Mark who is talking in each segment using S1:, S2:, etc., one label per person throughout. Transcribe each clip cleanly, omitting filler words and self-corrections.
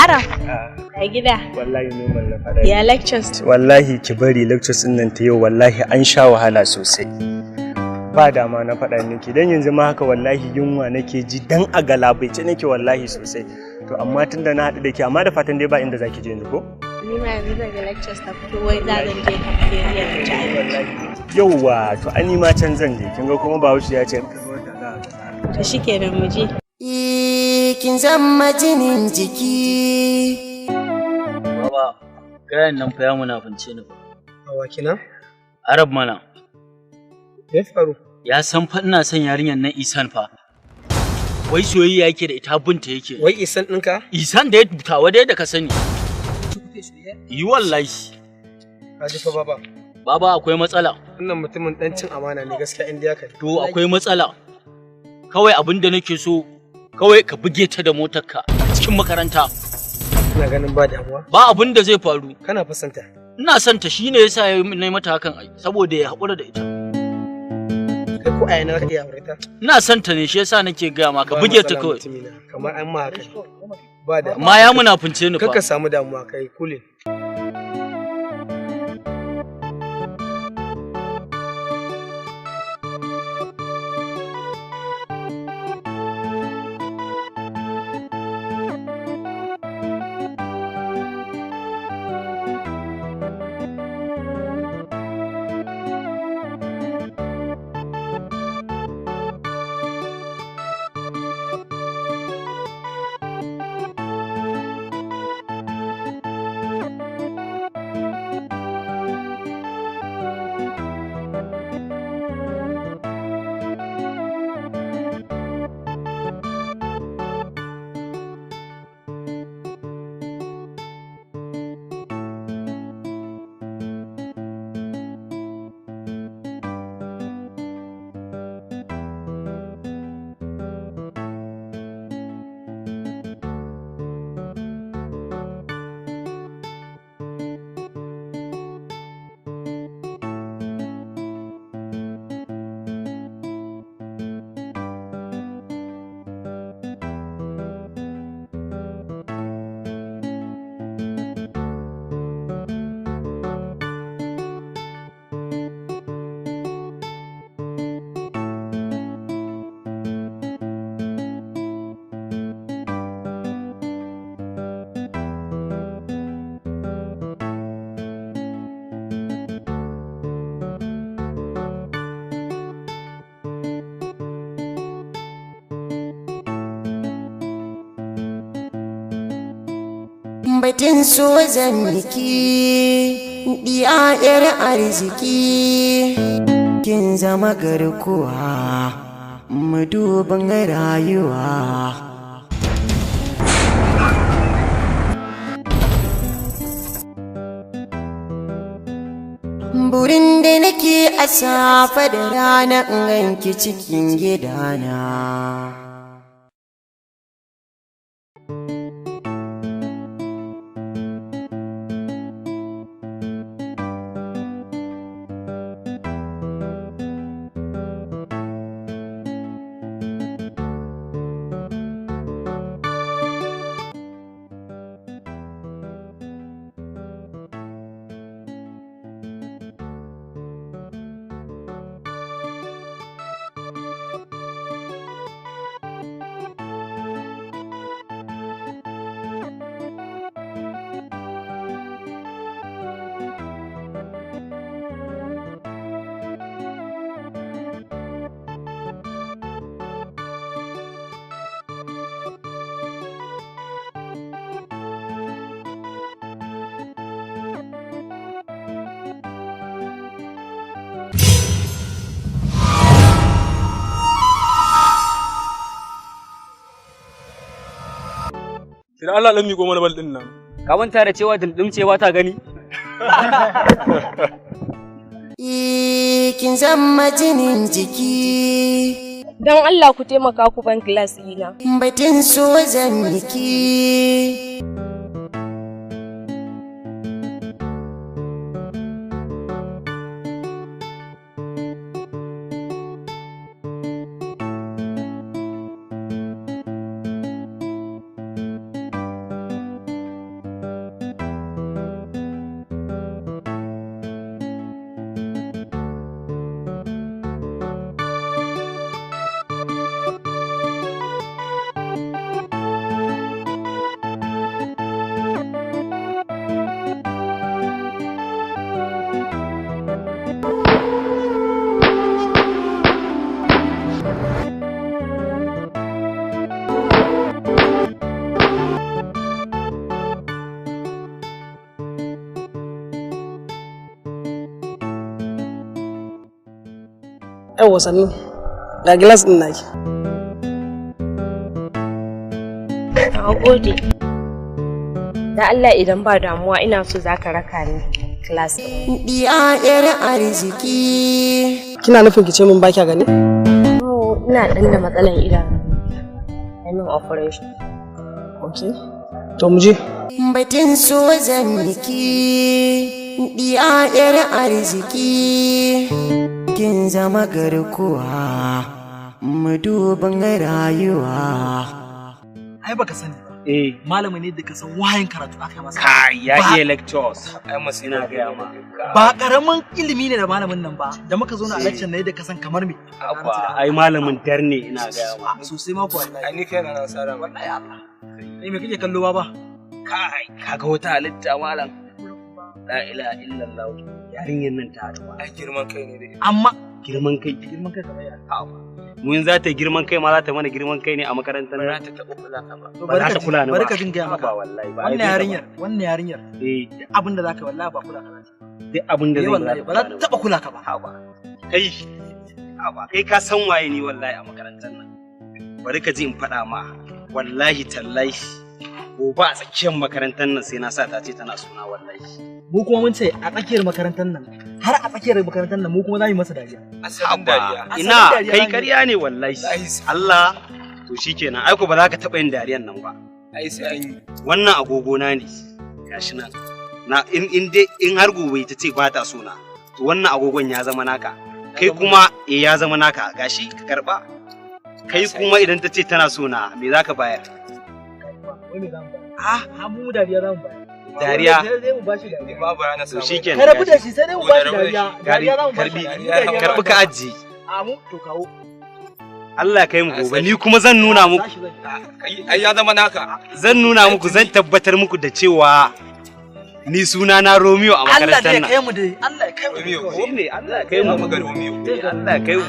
S1: Araf. A gida.
S2: Wallahi normal na faɗa.
S1: Ya lectures.
S2: Wallahi ki bari lectures din nan ta yau, wallahi an sha wahala sosai. Ba dama na faɗa miki, dan yanzu ma haka wallahi yunwa nake ji, dan a galabaice nake wallahi sosai. To amma tunda na haɗu da ke, amma da fatan dai ba inda zaki je yanzu ko?
S1: Ni ma yanzu daga lectures ta fito, wai za zan je cafeteria na ci abinci.
S2: Yauwa, to ani ma can zan je. Kin ga kuma Bahaushe ya ce in ka ga wata za a ga.
S1: To shikenan, mu je.
S3: Kin zama jinin jiki.
S4: Baba, gayan nan fa ya munafunce ni fa.
S5: Awa kenan?
S4: Arab mana.
S5: Me faru?
S4: Ya san fa ina son yarinyar nan Isan fa. Wai soyayya yake da ita, binta yake.
S5: Wai Isan ɗinka?
S4: Isan da ya tawa dai da ka sani. Yi wallahi.
S5: Ka ji fa, baba.
S4: Baba, akwai matsala.
S5: Wannan mutumin ɗan cin amana ne gaskiya, inda ya kai.
S4: To akwai matsala. Kawai abin da nake so, kawai ka buge ta da motarka a cikin makaranta.
S5: Ina ganin ba damuwa.
S4: Ba abin da zai faru.
S5: Kana fasanta.
S4: Ina son ta, shine yasa na yi mata hakan ai, saboda ya haƙura da ita.
S5: Kai ko a yana ka iya aure ta?
S4: Ina son ta ne, shi yasa nake gaya ma ka
S5: Ba
S4: buge ta
S5: matsala,
S4: kawai.
S5: mutumina. Kamar an ma haka ne. Ba damuwa.
S4: Amma ya munafunce ni fa.
S5: Kar ka samu damuwa, kai kulin.
S3: Batun so zan miki, diya yar arziki. Kin zama garkuwa, madubin rayuwa. Burin da nake a safe da rana in ganki cikin gidana.
S6: Idan Allah dan miƙo mana bal din nan.
S7: Ka manta da cewa dindimce ba ta gani?
S3: Kin zama jinin jiki.
S8: Don Allah ku taimaka ku ban glass ɗina.
S3: Batun so zan miki.
S6: Yawwa, sannu. Ga gilas ɗin naki.
S8: Na gode. Da Allah idan ba damuwa ina so za ka raka ni class ɗin.
S3: Diya yar arziki.
S6: Kina nufin ki ce min ba kya gani?
S8: Oh, ina ɗan da matsalan idanu. I mean operation.
S6: Okay. To mu je.
S3: Batun so zan miki, diya yar arziki. Kin zama garkuwa, madubin rayuwa.
S9: Ai baka sani ba.
S2: Eh.
S9: Malami ne da ka san wahayin karatu aka yi masa.
S2: Kai, ya iya lectures. Ai masu ina gaya ma.
S9: Ba karamin ilimi ne da malamin nan ba. Da muka zo na lecture ne da ka san kamar me.
S2: Abba, ai malamin darne ina gaya ma.
S9: Sosai ma kuwa wallahi.
S5: Ai ni kai na na sara.
S9: Wallahi Allah. Kai me kake kallo baba?
S7: Kai, kaga wata halitta malam. La ilaha illallah.
S2: Yarinyar nan ta haɗu.
S5: Ai girman kai ne da ita.
S9: Amma
S2: girman kai.
S9: Girman kai kamar ya.
S2: Mu in za ta girman kai ma za ta mana girman kai ne a makarantar
S5: Ba
S2: nan.
S5: za ta taɓa kula ka ba.
S9: To
S2: Ba za ta kula ni ba.
S9: Bari ka jin gaya maka.
S2: Ba wallahi ba.
S9: Wannan yarinyar, wannan yarinyar.
S2: Eh,
S9: Duk abin da zaka yi wallahi ba kula ka za ta.
S2: duk abin da
S9: Eh
S2: zai
S9: wallahi ba za ta taɓa kula ka ba.
S2: Haba. Kai, haba. Kai ka san waye ni wallahi a makarantar nan. Bari ka ji in faɗa ma. Wallahi tallahi. Gobe a tsakiyar makarantar nan sai na sa ta ce tana suna wallahi.
S9: Mu kuma mun ce a tsakiyar makarantar nan, har a tsakiyar makarantar nan mu kuma za mu yi masa dariya.
S5: Asalin dariya.
S9: Asalin
S2: Ina
S9: dariya
S2: kai
S9: za mu yi.
S2: ƙarya ne wallahi. Allah to shikenan ai ko ba za ka taɓa yin dariyan nan ba.
S5: Ai sai an yi.
S2: Wannan agogo na ne gashi nan. Na in in dai in har gobe ta ce ba ta so na to wannan agogon ya zama naka. Kai kuma eh ya zama naka gashi ka karba. Kai kuma idan ta ce tana so na me za ka bayar?
S9: Wai me za mu bayar? Ah, mu dariya za mu bayar.
S2: Dariya.
S9: Sai dai mu bashi dariya.
S5: Ni ma bara na
S2: To
S5: samu.
S2: shikenan.
S9: Ka rabu da shi sai dai mu bashi dariya. Dariya za mu bashi.
S2: Karbi
S9: Mu dariya za mu
S2: karbi ka
S9: bashi.
S2: ajiye.
S9: A mu to kawo.
S2: Allah kai mu gobe ni kuma zan nuna muku
S9: Sashi zan yi.
S5: Ai ya zama naka.
S2: zan nuna muku zan tabbatar muku da cewa ni suna na Romeo a
S9: Allah
S2: makarantar
S9: dai ya
S2: nan.
S9: kai mu dai. Allah ya kai mu.
S5: Romeo ko?
S2: Shine Allah ya kai mu.
S5: Mu ga Romeo.
S2: Eh, Allah ya kai mu.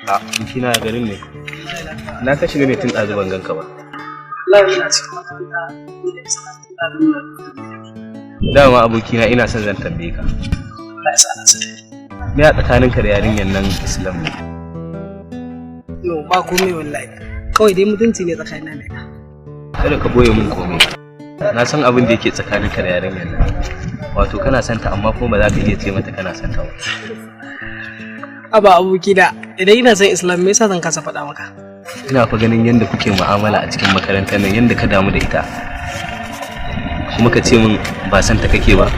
S10: A bikina garin ne. Na ka shiga ne tun ɗazu ban ganka ba.
S6: Wallahi ina cikin makaranta ni da isa tun da nuna.
S10: Dama abokina ina son zan tambaye ka.
S6: Allah ya sa na sani.
S10: Me a tsakaninka da yarinyar nan Islam ne?
S6: No, ba komai wallahi. Kawai dai mutunci ne tsakanina da ita.
S10: Kada ka boye min komai. Na san abin da yake tsakaninka da yarinyar nan. Wato kana son ta amma kuma ba za ka iya ce mata kana son ta ba.
S6: Aba abokina, idan ina son Islam me yasa zan kasa faɗa maka?
S10: Ina fa ganin yadda kuke mu'amala a cikin makarantar nan yadda ka damu da ita. Kuma ka ce min ba son ta kake ba.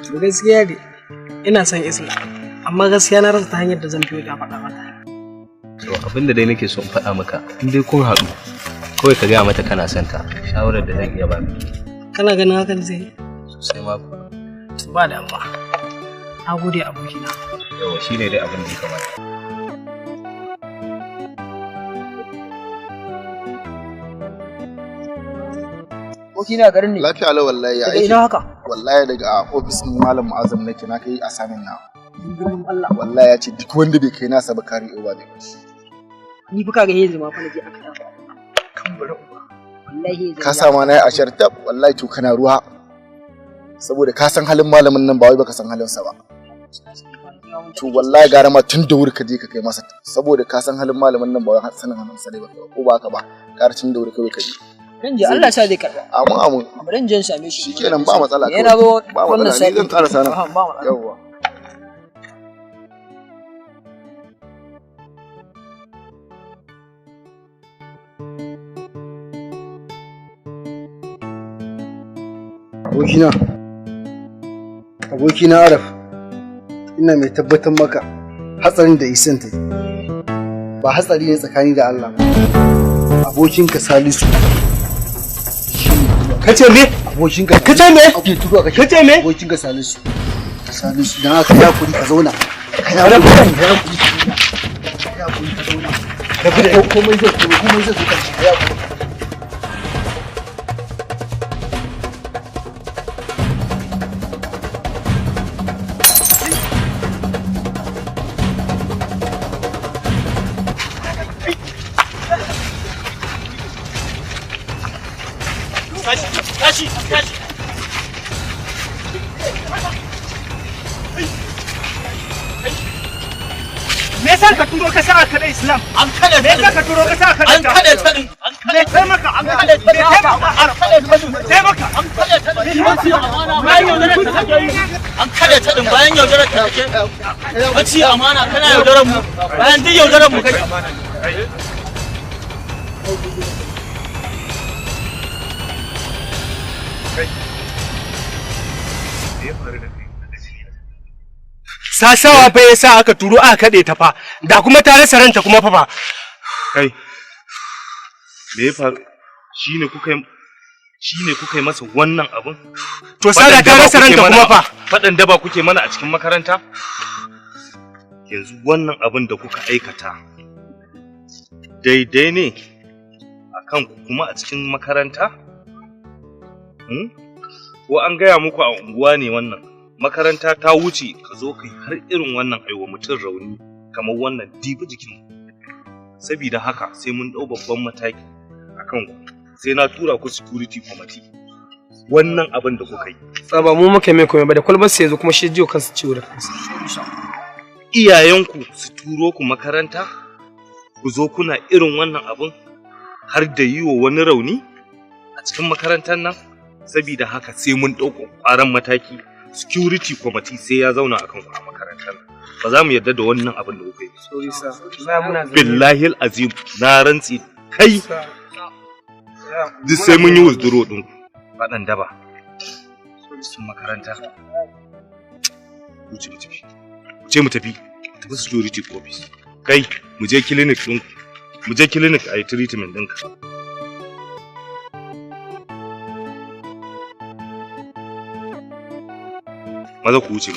S6: To gaskiya ne ina son Islam, amma gaskiya na rasa ta hanyar da zan biyo da faɗa mata.
S10: To abin da dai nake so in faɗa maka in dai kun haɗu kawai ka gaya mata kana son ta shawarar da zan iya ba miki
S6: Kana ganin hakan zai yi?
S10: sosai ma kuwa.
S6: To ba damuwa. Na gode abokina.
S10: Yawa shine dai abin da ya kamata.
S9: Abokina garin ne.
S11: Lafiya lau wallahi ya
S9: Daga
S11: aiki.
S9: ina haka?
S11: Wallahi daga ofis din Malam Mu'azzam nake na kai assignment na.
S9: Girman Allah.
S11: Wallahi ya ce duk wanda bai kai nasa ba kari over bai bashi.
S9: Ni fa kaga yanzu ma fa naje aka tafi. Kan bara uba. Wallahi yanzu.
S11: Ka sa ma na yi ashar tab wallahi to kana ruwa. Saboda ka san halin malamin nan ba wai baka san halinsa ba. To wallahi gara ma tun da wuri ka je ka kai masa saboda ka san halin malamin nan ba wai sanin halinsa ne ba ko ba haka ba gara tun da wuri kawai ka je.
S9: Dan je Allah sa zai karba.
S11: Amin amin.
S9: Bari in je in same shi.
S11: Shikenan ba matsala
S9: Yana zo
S11: Ba
S9: wannan
S11: matsala ni zan
S9: sa'in.
S11: ƙarasa nan.
S9: Aha, ba matsala.
S11: Yawwa.
S5: Abokina, abokina Araf, ina mai tabbatar maka hatsarin da isan ta yi.
S12: Ba hatsari ne tsakani da Allah ba. Abokinka Salisu.
S2: Kace me?
S12: Abokinka.
S2: Kace me?
S12: Ake turo ka
S2: Kace me?
S12: Abokinka Salisu. Salisu dan haka ya kuri ka zauna. Ka ya kuri ka zauna. Ka ya kuri ka zauna. Komai zai komai zai zo karshe ka ya kuri.
S4: Tashi, tashi, tashi.
S2: Me yasa ka turo ka sa ka da Islam?
S4: An kada
S2: Me yasa ka turo ka sa ka da
S4: An kada ta din. An kada
S2: taimaka an kada taimaka an kada taimaka
S4: an kada ta din. Bayan yaudarar ta kake yi. An kada ta din bayan yaudarar ta kake. Maci amana kana yaudarar mu. Bayan duk yaudarar mu kake.
S2: Sasawa fa yasa aka turo aka kade ta fa da kuma ta rasa ranta kuma fa fa.
S13: Kai, me ya faru? Shine kuka yi shine kuka yi masa wannan abun?
S2: To sada ta rasa ranta kuma fa.
S13: Fadan daba kuke mana a cikin makaranta? Yanzu wannan abun da kuka aikata daidai ne akan ku kuma a cikin makaranta? Ko an gaya muku a unguwa ne wannan? Makaranta ta wuce ka zo kai har irin wannan aiwa mutum rauni kamar wannan dibi jikin. Sabida haka sai mun ɗau babban mataki a kan ku, sai na tura ku security committee. Wannan abin da kuka yi.
S6: Tsaba mu muka mai komai ba da kwalbar sai yazo kuma shi jiyo kansa ciwo da kansa.
S13: Iyayenku su turo ku makaranta, ku zo kuna irin wannan abin har da yi wa wani rauni a cikin makarantar nan. Sabida haka sai mun ɗau ƙwaƙwaran mataki. Security committee sai ya zauna a kanku a makarantar. Ba za mu yarda da wannan abin da kuka yi.
S6: Sorry sir. Muna
S13: Billahi azim na rantsi kai. Duk sai mun yi withdraw din ku. Faɗan daba. Cikin makaranta. Wuce mu tafi. Wuce mu tafi. Tafi security office. Kai mu je clinic ɗin ku. Mu je clinic a yi treatment ɗinka. Maza ku wuce.